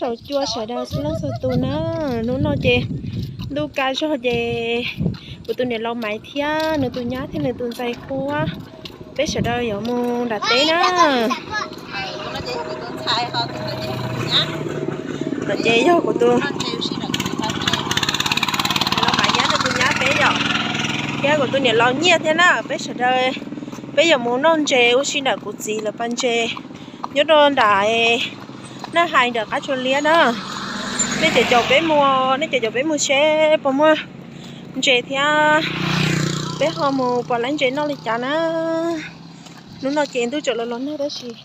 Tsaus cua sawv daws txhua leej txhua tus na, hnub no ces ntuj kaj zog ces kuv tus niam laus Maiv thiab nws tus nyab thiab nws tus ntxhais Huab, peb sawv daws yuav mus nram teb na. No ces yog kuv tus, laus Maiv thiab nws tus nyab peb yom, thiab kuv tus niam laus Nyiaj thiab na, peb sawv daws peb yuav mus noj ntses ua si nram kuv txiv lawv pas ntses nyob rau nram Naj Hais nram qab Tsua Liab na. Nej caum caum peb mus, nej caum caum peb mus seb puas muaj ntses thiab peb ho mus pom lab ntses noj li cas na. Hnub no ces ntuj tseem los los nag tab sis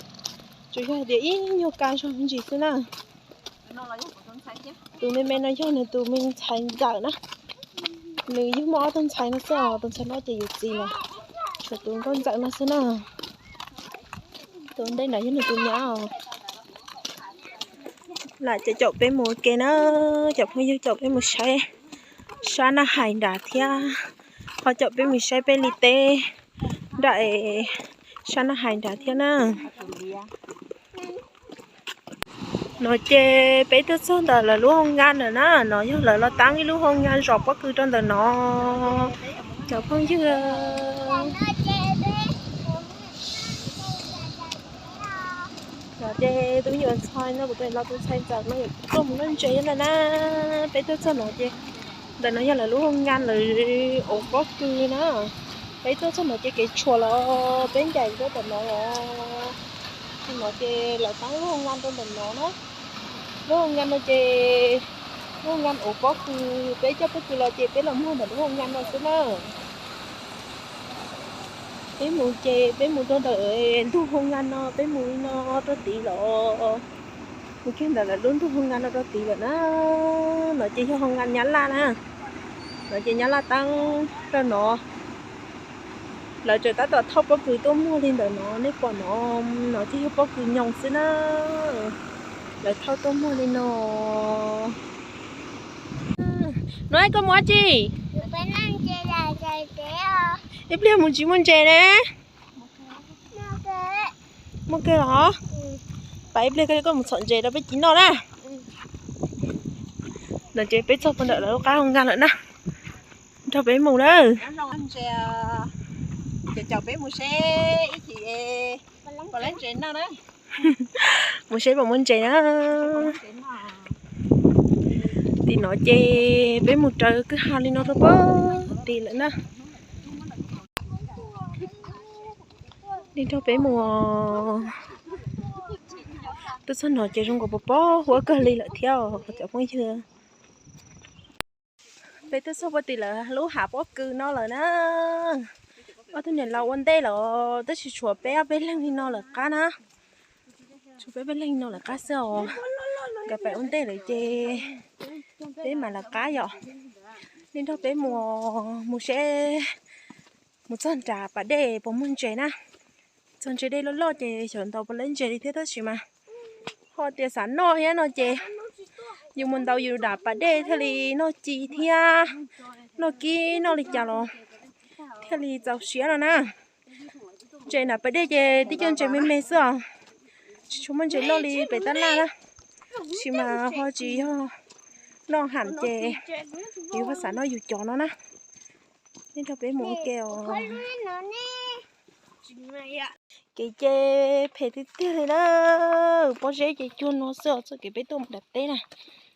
tsuas yog tias ib nyuag kaj zog me ntsis xwb na. Tus me me no yog nws tus me ntxhais ntxawm na, nws yug muaj ob tug ntxhais no xwb os, tus ntxhais hlob ces yus txiv lawm, tshuav tus nkauj ntxawm no xwb na. Tus ntej no yog nws tus nyab os. Lam caum caum peb mus ua ke na, cov phooj ywg caum peb mus saib sab Naj Hais nrad thiab ho caum peb mus saib peb li teb nram sab Naj Hais nrad thiab na. No ces peb tuaj txog ntawm lawv lub hoo nkas lawm na, no yog lawv los taab ib lub hoo nkas zom pob kws rau ntawm no. Cov phooj ywg, no ces tus me nyuam ntxhais no kuv tus niam laus tus ntxhais ntxawm no yuav tuaj mus noj ntses ntawm na. Peb tuaj txog no ces ntawm no yog lawv lub hoo nkas lawv ua pob kws na. Peb tuaj txog no ces kev tshuam los peb ncaim rau ntawm no los. No ces lawv taab lub hoo nkas rau ntawm no na. Lub hoo nkas no ces lub hoo nkas ua pob kws, peb coj pob kws los ces peb los muag ntawm lub hoo nkas no xwb na. Peb mus ces peb mus rau ntawm ntug hoo nkas no, peb mus li no rau tid los mus kiag ntawm lawv lub ntug hoo nkas no rau tid lawm na. No ces yog hoo nkas Nyab Laj na. No ces Nyab Laj taab rau no. Lawv tseem tab tom thauj pob kws tuaj muag li ntawm no, nej pom no, no ces yog pob kws nyoos xwb na. Lawv thauj tuaj muag li no. No koj mus dab tsi? Ib pliag mus tsis muaj ntses ne. Muaj kawg los? Pab ib pliag koj mus txhom ntses rau peb ci noj na. No ces peb txog puag ntawm lawv lub qab hoo nkas lawm na. Nrog peb mus na. Caum peb mus seb ib chim pom lab ntses noj na. Mus seb puas muaj ntses na. Tim no ces peb mus raws kwj ha li no rau puag tid lawm na. Li nrog peb mus. Tuaj txog no ces zoo nkaus pos pob huab kawg li lawm thiab os cov phooj ywg. Peb tuaj txog puag tim lawv lub hav pob kws no lawm na. Ob tug niam laus ua ntej lawm tab sis tshuav peb ob peb leeg li no lawm qab na. Tshuav peb peb leeg li no lawm qab xwb os. Nkawd pem ua ntej lawm ces peb mam lawv qab yom. Li nrog peb mus, mus seb, mus txog nram pas dej puas muaj ntses na. Txog ntses dej loj loj ces xyov ntaus puas lab ntses li thiab tab sis mas ho tias xav noj thiab no ces yus mus ntaus yus nram pas dej thiaj li noj ci thiab noj kib noj li cas los thiaj li txaus siab no na. Ntses nram pas dej ces tib co ntses me me xwb os, tsis tshua muaj ntses loj li pem tab laj na. Tab sis mas ho tsis yog noj ham ces yus ho xav noj yus cov no na. Nej nrog peb mus ua ke os. Kev ces phem tiag tiag li na. Pob zeb ces cuag no xwb os, txoj kev peb tuaj mus nram teb na.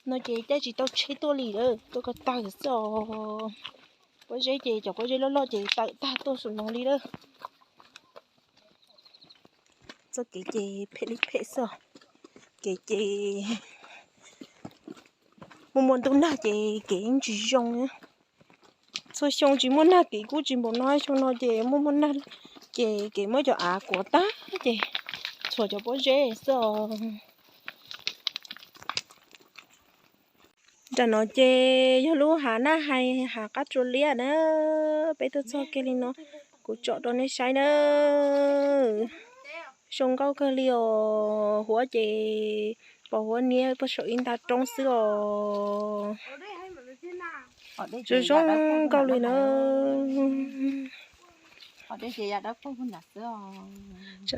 No ces caij tsis tau tsheb tuaj li lawm, tuaj ko taw xwb os. Pob zeb ces cov pob zeb loj loj ces tawm tag tuaj saum no li lawm. Txoj kev ces phem li phem xwb os. Kev ces muaj muaj ntuj nag ces kev yeej tsis zoo. Txhua xyoo tsis muaj nag kev kuj tsis npaum no, xyoo no ces muaj muaj nag ces kev muab cov av kuav tag ces txhuam cov pob zeb xwb os. Nram no ces yog lub hav Naj Hais, hav qab Tsua Liab na. Peb tuaj txog kiag li no, kuv tsom rau nej saib na. Zoo nkauj kawg li os, huab ces pos huab niab puag saum ib nta roob xwb os. Zoo zoo nkauj li na. Tam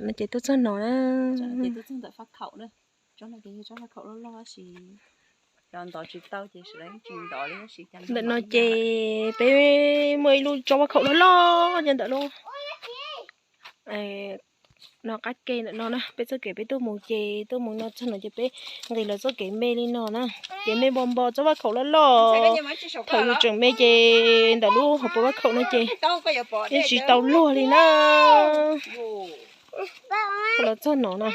no ces tuaj txog no na. Tsob no ces yog tsob vaj khaum loj loj tab sis cov ntov tsis tau ces sawv daws tsis ntov li tab sis cov ntawm no ces peb muaj ib lub tsob vaj khaum loj loj nyob ntawm lub no qab ke ntawm no na. Peb txoj kev peb tuaj mus ces tuaj mus no txog no ces peb nqis lawv txoj kev me li no na. Kev me npo npo tsob vaj khaum loj loj, thaum yus tseem me ces ntawm lub hauv paus vaj khaum no ces yeej tsis tau luag li na. Thaum los txog no na,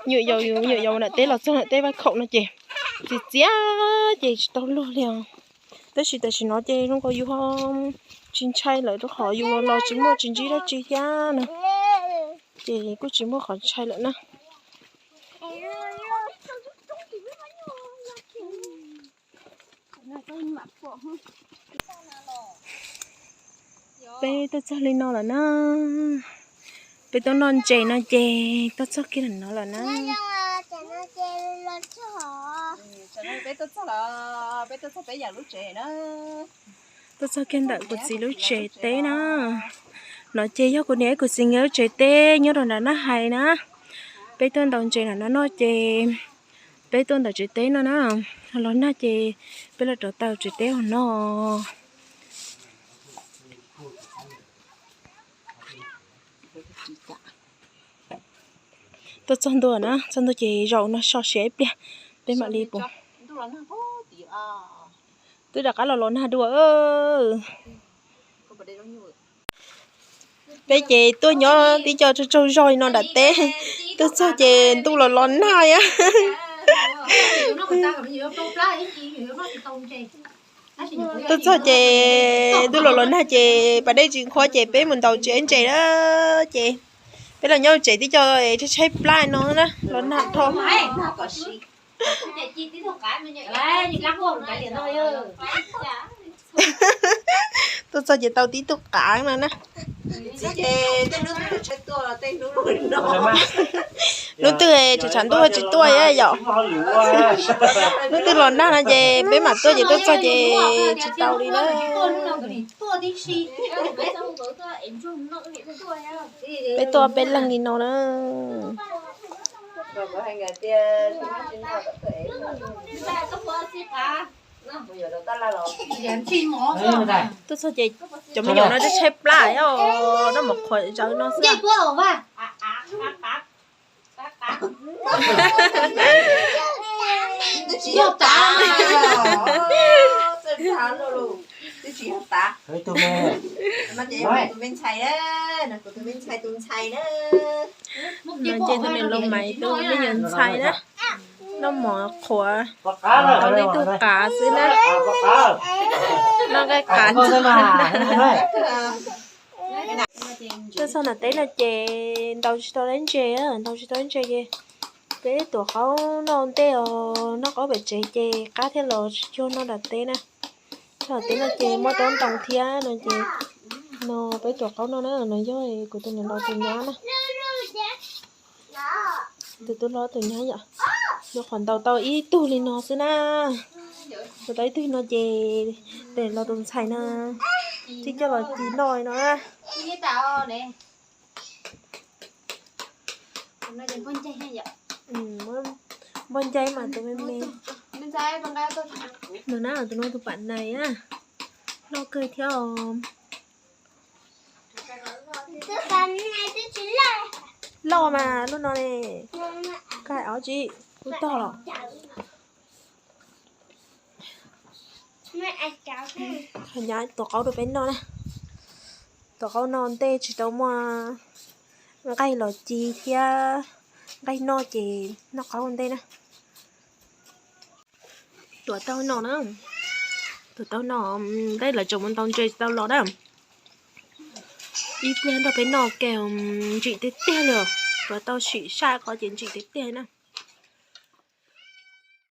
nyuam yaus nyuam yaus nram teb los txog nram teb vaj khaum no ces txias txias ces tsis tau luag li os. Tab sis tam sim no ces zoo nkaus yus ho tsis ntshai lawm rau qhov yus los tsis muaj tsis ntsib dab tsi thiab na, ces kuj tsis muaj qhov ntshai lawm na. Peb tuaj txog li no lawm na. Peb tuaj noj ntses no ces tuaj txog kiag no lawm na. Tuaj txog kiag ntawm kuv txiv lub tsev teb na. No ces yog kuv niam kuv txiv nkawd lub tsev teb nyob rau nram Naj Hais na. Peb tuaj ntaus ntses nram no noj ces peb tuaj ntawm tsev teb no na. Los nag ces peb los rov tau tsev teb hauv no. Tuaj txog ntua na, txog ntua ces zaum no so siav ib pliag, peb mam li pum. Twb rov qab los los nag dua. Peb ces tuaj nyob tib co tsaug tsaug zog li no nram teb, tuaj txog ces ntuj los los nag thiab. Tuaj txog ces ntuj los los nag ces pas dej tsis qhuav ces peb mus ntaus tsev ntses na. Ces peb los nyob tsev tib co tshaib tshaib plab no na, los nag dhau. Tuaj txog ces tau tib tug qav no na. Hnub twg tshav tshav ntuj tsis tuaj yom. Hnub twg los nag no ces peb mam tuaj ces tuaj txog ces tsis tau li na. Peb tuaj peb leeg li no na. Tuaj txog ces cov me nyuam no tshaib tshaib plab os, noj mov qhuav zawv no xwb. Ces tus niam laus Maiv tus me nyuam ntxhais na, noj mov qhuav, tau ib tug qav xwb na, noj nqaij qav ntxhov. Tuaj txog nram teb no ces ntaus tsis tau dab ntses, ntaus tsis tau dab ntses ces peb tuav qaub noj ntej os, noj qaub pem tsev ces qab thiaj los tsis cuag noj nram teb na. Txog nram teb no ces muaj rab ntoo thiab no ces no peb tuav qaub noj na, no yog kuv tus niam laus tus nyab na. Tus tub hlob tus nyab yom, nyuam qhuav ntaus tau ib tug li no xwb na. Ntaus tau ib tug no ces tus niam laus tus ntxhais na thiaj coj los ci noj no na. Npog ncaig mas tus me me. No na, tus no tus pam nais na, loj kawg thiab os. Loj mas lub no ne, koj hais ob tsi, kuj tog los. Nyab tuav qaub rau peb noj na. Tuav qaub no ntej tsis tau muaj nqaij los ci thiab nqaij noj ces noj qaub ntej na. Tuav tau no na, tuav tau no, nqaij lawv tseem mus ntaus ntses tsis tau los na. Ib pliag nrog peb noj ke, ntsim tiag tiag li os. Tuav tau sim saj qhov ces ntsim tiag tiag na.